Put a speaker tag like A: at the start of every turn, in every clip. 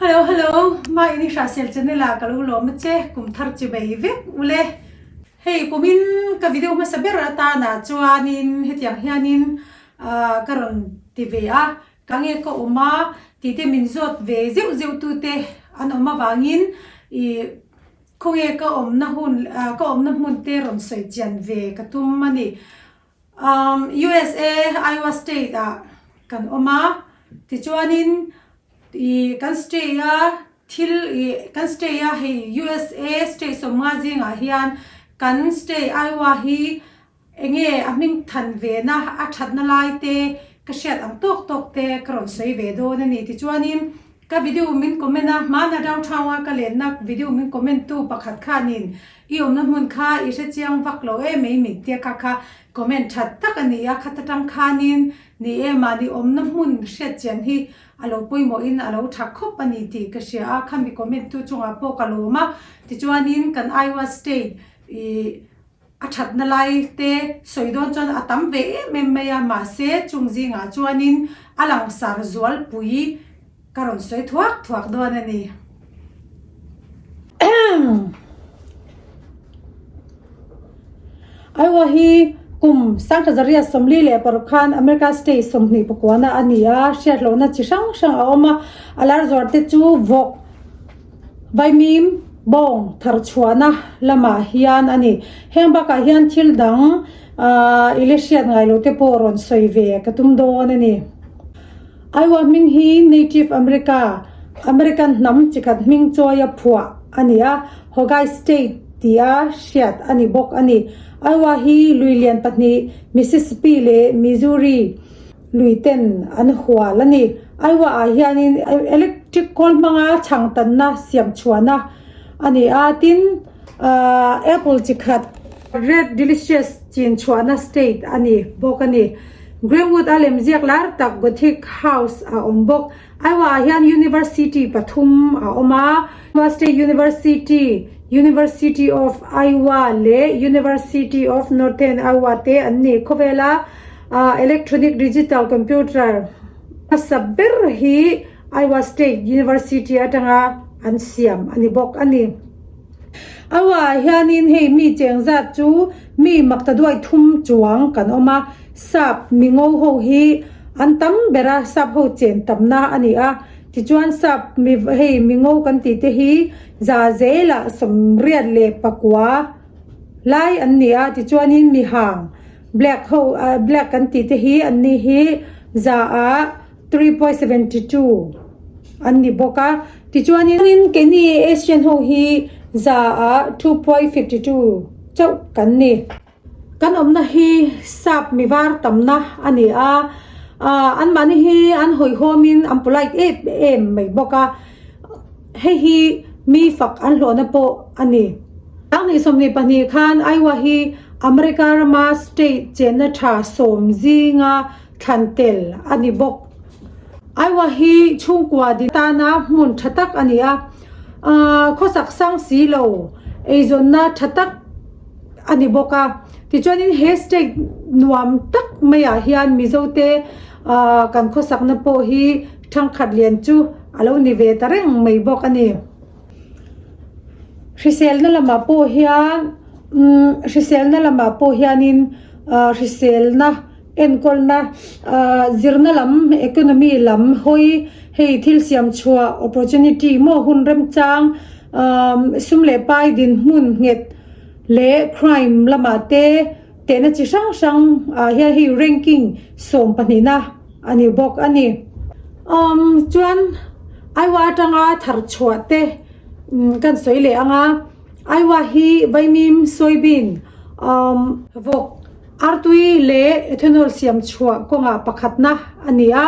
A: Hello hello ma ini Hrahsel channel ah ka lo lawm a che kum thar chi mai vek ule hei kumin ka video hmasa ber atana chuanin hetiang hianin ah ka rawn ti ve a ka nge ka awm a tih te min zawt ve zeuh zeuh tu te an awm avangin ih khawnge ka awmna hun ah ka awmna hmun te rawn sawi chian ve ka tum a ni. Umm USA Iowa state ah kan awm a, tichuanin ih kan state a thil ih kan state a hei USA state sawmnga zingah hian kan state Iowa hi eng nge a hming than ve na a thatna lai te ka hriat ang tawk tawk te ka rawn sawi ve dawn a ni. Tichuanin Ka video min comment a, hmana downtown a ka lenna video min comment tu pakhat khanin i awmna hmun kha i hre chiang vak lo em mai min tia kha kha comment that tak a ni a, khat atang khanin ni e mahni awmna hmun hriat chian hi a lo pawimawhin a lo tha khawp a ni tih ka hria a, khami comment tu chungah pawh ka lawm a, tichuanin kan Iowa state i A thatna lai te sawi dawn chuan a tam ve em em mai a, mahse chung zingah chuanin a langsar zualpui ka rawn sawi thuak thuak dawn a ni. Iowa hi kum Sangkhazaria 44 khan America state 29 a ni a, hriatlohna chi hrang hrang a awm a, a lar zuar te chu vawk, Vaimim bawng thar chhuahna lamah hian a ni. Heng bakah hian thil dang i la hriat ngai loh te pawh rawn sawi ve ka tum dawn a ni. Iowa hming hi Native America, American hnam chikhat hming chawia phuah a ni a, Hawkeye State tia hriat a ni bawk a ni. Iowa hi lui lian pahnih Mississippi leh Missouri, Lui ten an hual a ni. Iowa ah hianin electric kawl hmanga chhang tanna siam chhuahna a ni a, tin apple chi khat Red Delicious chin chhuahna state a ni bawk a ni. Greenwood a lemziak lar tak Gothic House a awm bawk. Iowa ah hian university pathum a awm a, Iowa State University, University of Iowa leh University of Northern Iowa te an ni. Khawvela Electronic Digital Computer hmasa ber hi Iowa State University atanga an siam a ni bawk a ni. Iowa ah hianin hei mi cheng zat chu mi makta duai thum chuang kan awm a, sap mi ngo ho hi an tam ber a, sap ho chen tamna a ni a, tichuan sap mi hei mi ngo kan tih te hi za zelah 84 lai an ni a, tichuanin mi hang Black ho black kan tih te hi an ni hi za ah 3.72 an ni bawk a tichuanin keini Asian ho hi za ah 2.52 chauh kan ni. Kan awmna hi sap mi var tamna a ni a ah anmahni hi an hawihhawmin an polite em em mai bawk a hei hi mi fak an hlawhna pawh a ni. Sanghnih 22 khan Iowa hi America rama state chenna tha sawm zinga thlan tel a ni bawk. Iowa hi chhungkua din tana hmun tha tak a ni a, khawsak sang si lo eizawnna tha tak a ni bawk a. Tichuanin he state nuam tak maiah hian Mizote kan khawsakna pawh hi thangkhat lian chu a lo ni ve ta reng mai bawk a ni. Hriselna lamah pawh hian umm hriselna lamah pawh hianin ah hriselna enkawlna ah zirna lam economy lam hawi hei thil siam chhuah opportunity maw hun remchang ah sum leh pai dinhmun nghet leh crime lamah te tehna chi hrang hrang ah hian hei ranking sawmpahnihna a ni bawk a ni. Umm chuan Iowa atanga thar chhuah te kan sawi leh ang a, Iowa hi vaimim soybean umm vawk artui leh ethanol siam chhuah kawngah pakhatna a ni a,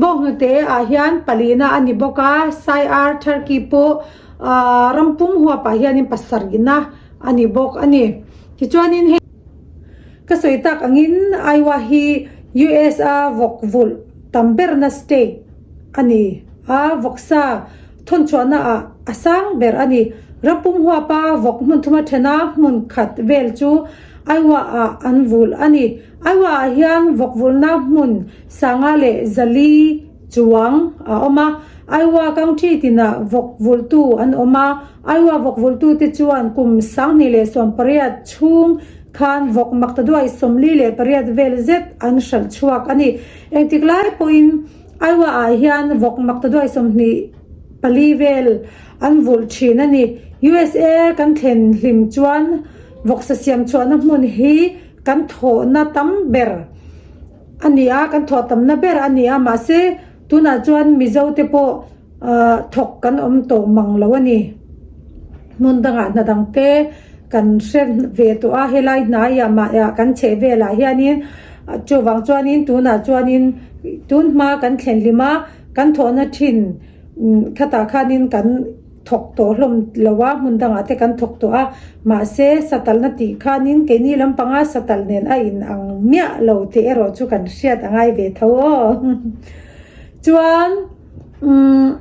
A: bawnghnute ah hian palina a ni bawk a, sai ar turkey pawh ah rampum huapah hianin pasarihna a ni bawk a ni. Tichuanin hei. Ka sawi tak angin Iowa hi US a vawk vulh tam berna state a ni a, vawksa thawnchhuahna ah a sang ber a ni. Rampum huapa vawk hmun thuma thena hmun khat vel chu Iowa ah an vulh a ni. Iowa ah hian vawk vulhna hmun sanga leh zali chuang a awm a. Iowa County tinah vawk vulhtu an awm a, Iowa vawk vulhtute chuan kum 2018 chhung khan vawk maktaduai 48 vel zet an hralh chhuak a ni. Engtik lai pawhin Iowa ah hian vawk maktaduai 24 vel an vulh thin a ni. USA kan thlen hlim chuan vawksa siam chhuahna hmun hi kan thawhna tam ber a ni a, kan thawh tamna ber a ni a, mahse tunah chuan Mizo te pawh thawk kan awm tawh mang lo a ni. Hmun dangah hna dang te kan hre ve tawh a, helai hnaiah mahah kan chheh velah hianin chuvang chuanin tunah chuanin tun hma kan thlen hlim a, kan thawhna thin khatah khanin kan thawk tawh hlawm lo a, hmun dangah te kan thawk tawh a, mahse satalna tih khanin keini lampanga satal nen a in ang miah lo tih erawh chu kan hriat a ngai ve tho aw. Chuan umm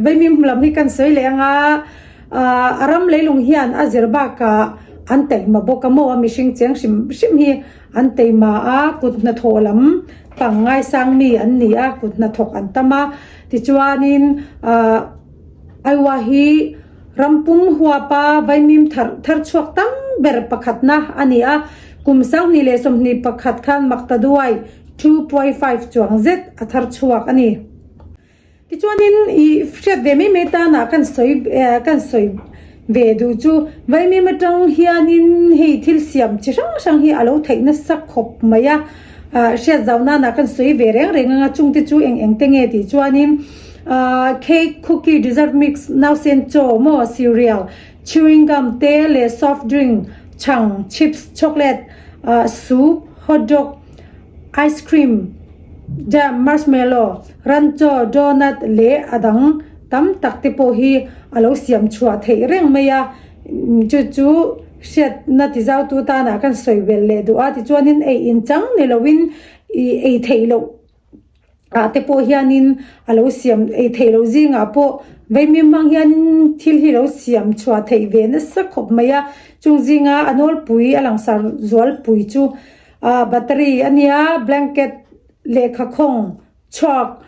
A: Vaimim lam hi kan sawi leh anga a ram leilung hian a zir bakah an taima bawk a maw a mihring cheng hrim hrim hi an taima a kut hnathawh lam pang ngaisang mi an ni a kut hnathawk an tam a tichuanin ah Iowa hi rampum huapa vaimim thar thar chhuak tam ber pakhatna a ni a kum 2021 khan Maktaduai 2.5 chuang zet a thar chhuak a ni. Tichuanin i hriat ve mai mai tanah kan sawi kan sawi ve duh chu Vaimim atang hianin hei thil siam chi hrang hrang hi a lo theih nasa khawp mai a, hriat zau nana kan sawi ve reng reng anga chungte chu eng eng te nge tih chuanin cake, cookie, dessert mix, nausen chaw maw, cereal, chewing gum te leh soft drink, chhang, chips, chocolate, soup, hot dog, ice cream, Jam, marshmallow, ranchaw, donut leh a dang tam tak te pawh hi a lo siam chhuah theih reng mai a, chu chu hriatna ti zautu tanah kan sawi belh leh duh a, tichuanin ei inchang ni loin ih ei theih loh ah te pawh hianin a lo siam ei theih loh zingah pawh vaimim hmang hianin thil hi lo siam chhuah theih ve nasa khawp mai a, chung zinga a nawlpui a langsar zualpui chu. Ah battery a nia, blanket, lehkha khawng, chhuak,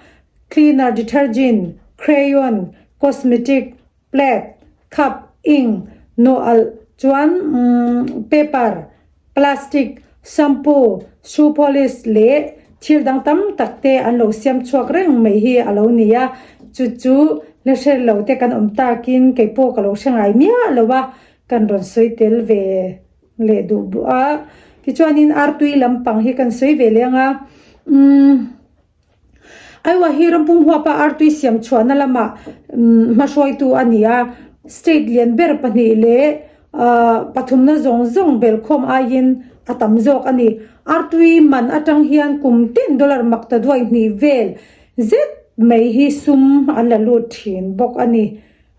A: cleaner detergent, crayon, cosmetic, plate, cup, ink, nawh alh, chuan umm paper, plastic, shampoo, shoe polish leh thil dang tam tak te an lo siam chhuak reng mai hi a lo ni a, chu chu la hre lo te kan awm takin kei pawh ka lo hre ngai miah lo a, kan rawn sawi tel ve. Leh duh buh a, tichuanin artui lampang hi kan sawi ve leh ang a, umm Iowa hi rampum huapa artui siam chhuahna lamah umm hmahruaitu a ni a, state lian ber pahnih leh ahh pathumna zawng zawng belkhawm aiin a tam zawk a ni. Artui man atang hian kum tin dollar mak ta duai hnih vel zet mai hi sum an la lut thin bawk a ni.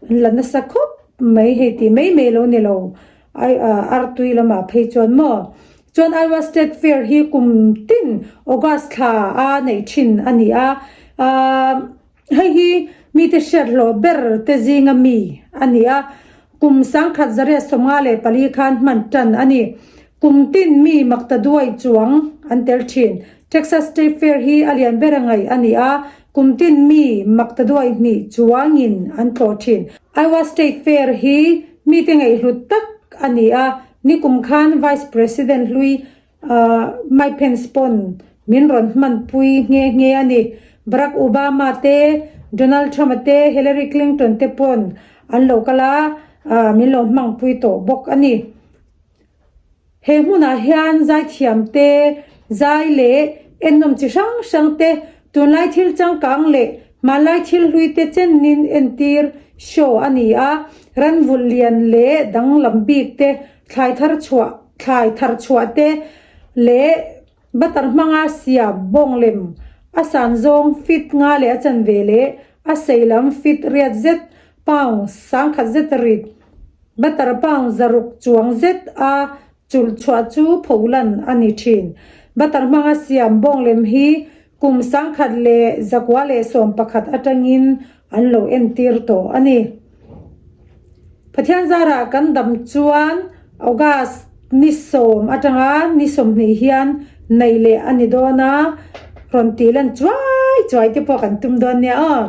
A: An la nasa khawp mai hei tih mai mai lo ni lo. Ai artui lamah phei chuan maw? Chuan Iowa State Fair hi kum tin August thla a neih thin a ni a, hei hi mite hriat hlawh ber te zinga mi a ni a, kum 1954 khan hman tan a ni. Kum tin mi maktaduai chuang an tel thin. Texas State Fair hi a lian ber a ngaih a ni a, kum tin mi maktaduai hnih chuangin an tlawh thin. Iowa State Fair hi Mite ngaihhlut tak a ni a, nikum khan Vice President hlui Mike Pence pawn min rawn hmanpui nghe nghe a ni. Barack Obama te, Donald Trump-a te, Hillary Clinton te pawn an lo kal a, min lo hmangpui tawh bawk a ni. He hmunah hian zaithiam te, zai leh ennawm chi hrang hrang te, tunlai thil changkang leh hmanlai thil hlui te chenin entir show a ni a, ranvulh lian leh danglam bik te, thlai thar chhuah thlai thar chhuah te leh butter hmanga siam bawng lem a san zawng feet nga leh a chanve leh a sei lam feet riat zet pound sangkhat zet rit Butter pound zaruk chuang zet a chulh chhuah chu pholan a ni thin. Butter hmanga siam bawng lem hi kum 1911 atangin an lo entir tawh a ni. Pathian zarah kan dam chuan August ni sawm atanga ni 20 hian nei leh a ni dawn a, rawn tih lan chuai chuai te pawh kan tum dawn nia aw.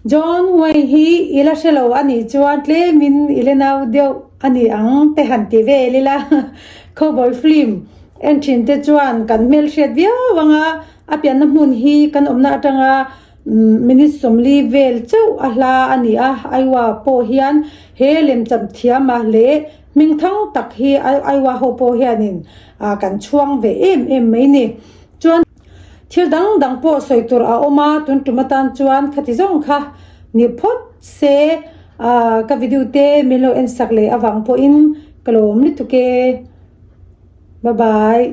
A: John Wayne hi i la hre lo a nih chuan tlemin i la nau deuh a ni ang te han ti vel ila. Cowboy film en thin te chuan kan hmelhriat viau anga a pianna hmun hi kan awmna atanga minute 40 vel chauh a hla a ni a. Iowa pawh hian he lemcham thiama leh hmingthang tak hi Iowa ho pawh hianin kan chhuang ve em em mai ni. Chuan. Thil dang dang pawh sawi tur a awm a, tun tum atan chuan khati zawng kha ni phawt se ka video te min lo en sak leh avang pawhin ka lawm lutuk e. Bye bye.